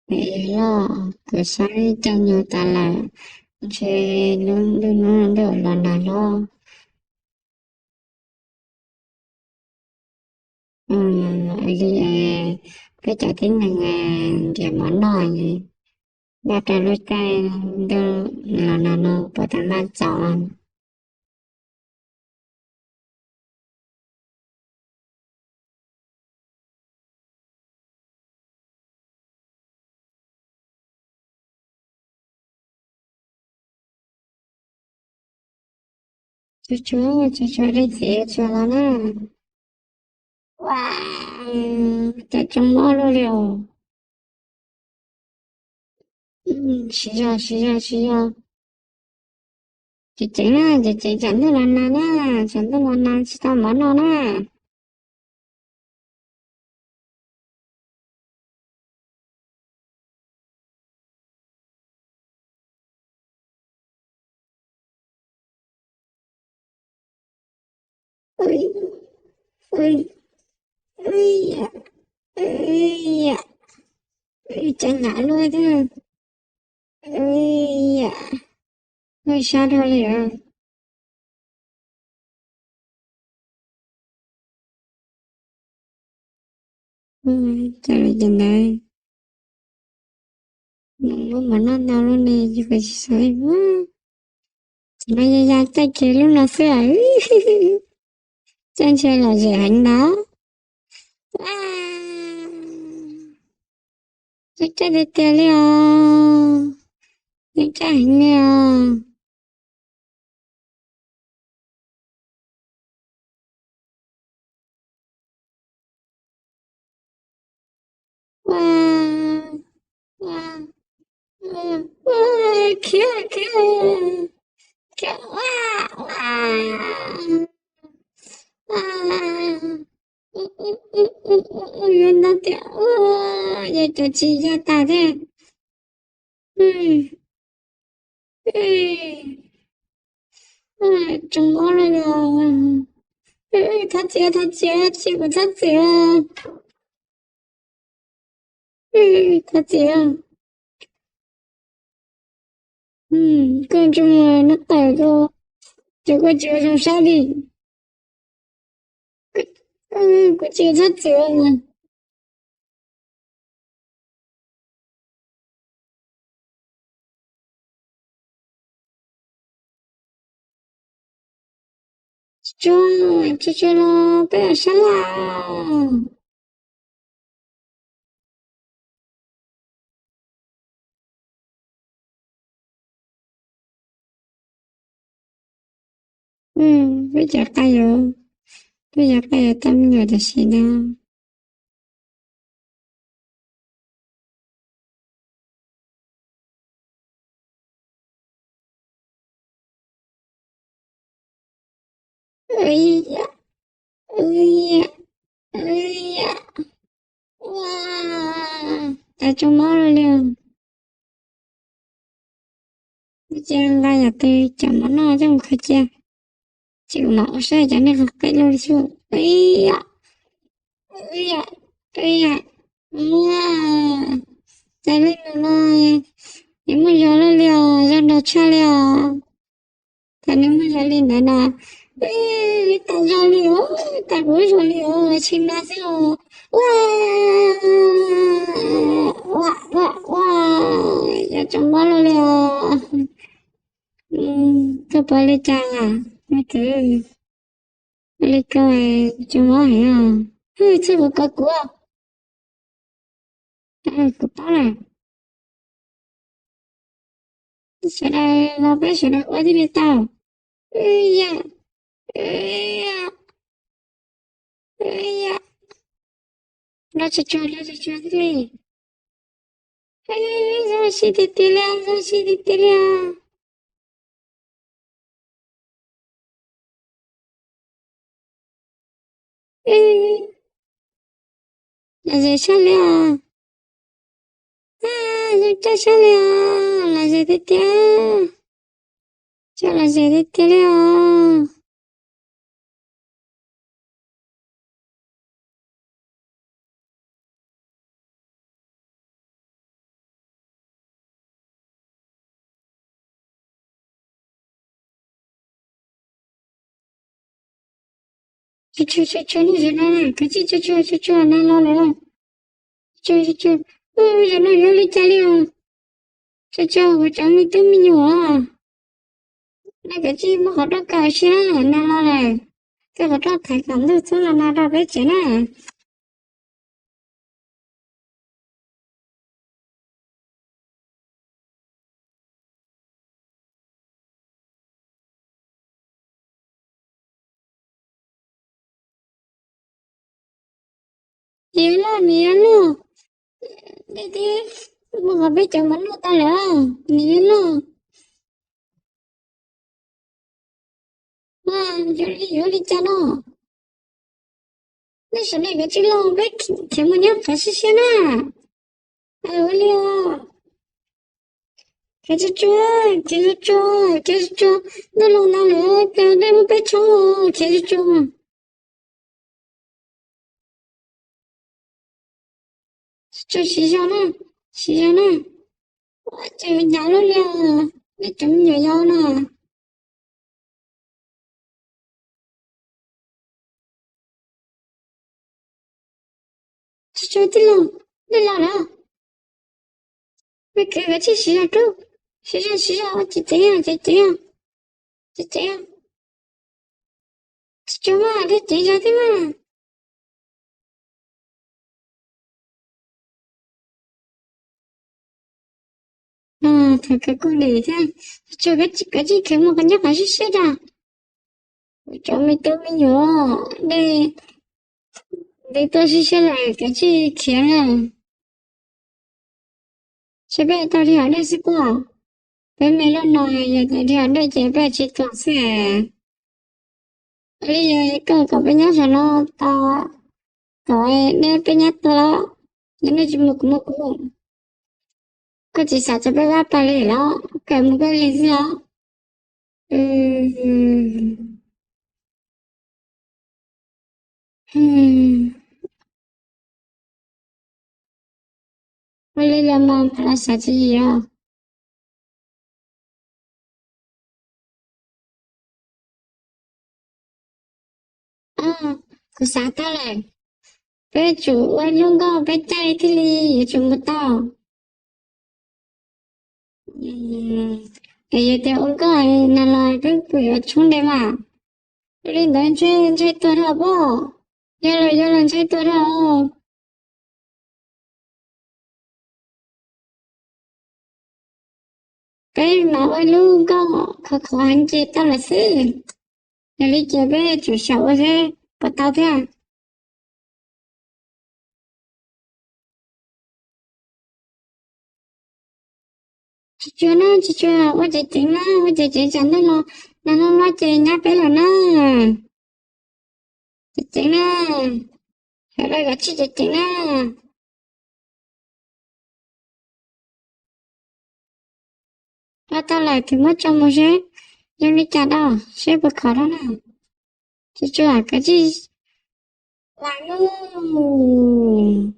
Loj, kuv saib caij nyoog tas lawm, ntshe lub ntuj hnub ntuj los nag hlob. Li peb cov tib neeg nrhiav mov noj, npaj rau lub caij ntuj los nag no puas tau npaj txaus. Tsuag tsuag, tsuag tsuag, dej txiv tsuag los na. Ua, cas tsoo mob luaj li os. Siv zog, siv zog, siv zog. Ceev ceev na, ceev ceev, tsam ntuj los nag na, tsam ntuj los nag tsis tau mov noj na. Cas nag luaj thiab. Yam, luaj sab dhau li os. Cas li cas ntawd, muab mov noj ntau luaj ne, yus tsis xav li. Thaum no yog ya caij kiag lub no xwb, caij ntshe lom zem heev ntawd. Yeej caij tiag tiag li os, yeej caij heev li os. Khiav, khiav, khiav, yuav ntau tiag, yog cov tsis ya tas thiab. Tsoos mob li os. Thov txim, thov txim, tsis, kuv thov txim. Thov txim. Koj ntsej muag noj tawm rau, ces koj tsis ua zoo saib li. Kuv tsis thov txim. Tsuag tsuag los peb sab laj. Peb cov qaj yuav, peb cov qaj yuav tau me nyuam tam sim no. Cas tsoos mob luaj li os. Cia nqa yam twg cov mov noj coj mus khaws cia, ces kuv mam ua saib cov nej qhov qij loj li xwb. Cas li no no, nws muaj zog luaj li os, zog nrog tshaj li os. Cas nws muaj zog li ntawd na, tas zog li os, tas kuv zog li os, tsis mlai xwb os. Ua, ua, ua, ua, yog tsoos mob luaj li os. Koj puas li cas, me kwv? Li koj tsoos mob heev os. Hwj, txhob kuv kov kuv, kuv paub lawm. Sawv daws los peb sawv daws ua thiaj li tau. Yam, yam, los tsuag tsuag, los tsuag tsuag thiaj li. Zoo siab tiag tiag li, zoo siab tiag tiag li. Lom zem sab li os. Zoo caij sab li os, lom zem tiag tiag. Coj lom zem tiag tiag li os. Tsuag tsuag, nej zaum no na, kav tsij tsuag tsuag, tsuag tsuag, nag los lawm. Tsuag tsuag, zaum no yuav li cas li os? Tsuag tsuag, kuv cov me tub me nyuam os, nej kav tsij muab qhov rooj kaw ua si na, nag los lawm. Kaw qhov rooj thaiv kom ntuj txhob los nag rau peb tsev na. Niam loj, niam loj, nej tib muab qhov peb cov mov noj tag lawm, niam loj. Yuav li, yuav li cas no? Nej sawv daws kav tsij los, peb khiav mus nyob qhov siab siab na. Ua li os. Khiav tsuag tsuag, khiav tsuag tsuag, khiav tsuag tsuag, ntuj los nag lawm, peb dej muab peb tshoob, khiav tsuag tsuag. Tsuag tsuag, siv zog na, siv zog na. Ua cas hnyav luaj li os, nej cov me nyuam yaus no. Tsuag tsuag, tij laug, nej los lawm. Me kwv, kav tsij siv zog rub, siv zog, siv zog, ceev ceev, ceev ceev, ceev ceev. Tsuag tsuag mas, dej ceev zog thiab mas. Thaum kawg kuj dim thiab. Tsuag tsuag, kav tsij khiav mus qhov nyob qhov siab siab da. Kuv cov me tub me nyuam, nej ntev tuaj siab siab lawm, kav tsij khiav na. Seb peb tau dhia dej xwb pob. Peb me loj no, yog tias dhia dej ces peb tsis tuag xwb. Li koj kom peb nyob saum no tau, kom nej peb nyob tuag los, yog nej tsis mus kuv mus kuv. Koj tsis xav tso peb pab pais li los, koj mus koj li xwb os. Ua li los mas, los xav tsis yim os. Kuv xav tau lawm, peb tsum ua lub nkoj peb caij thiaj li yuav tsum mus tau. Es yog tias ua nkoj nag los peb puas yuav tshoob nte mas. Ua li ntawd ntshai, ntshai tuag dhau pob. Yog los, yog los ntshai tuag dhau. Peb mam ua lub nkoj khov khov heev ces tau lawm xwb. Yog li ces peb tsum xyaum ua seb puas tau thiab. Tsuag tsuag na, tsuag tsuag, ua ceev ceev na, ua ceev ceev tsam ntej no, nag hmo no ces nyab peb lawm na. Ceev ceev na, sawv daws kav tsij ceev ceev na. Ua tau lawm ces muab tso mus seb zoo li cas rau, seb puas khov rau na. Tsuag tsuag, kav tsij lam lub.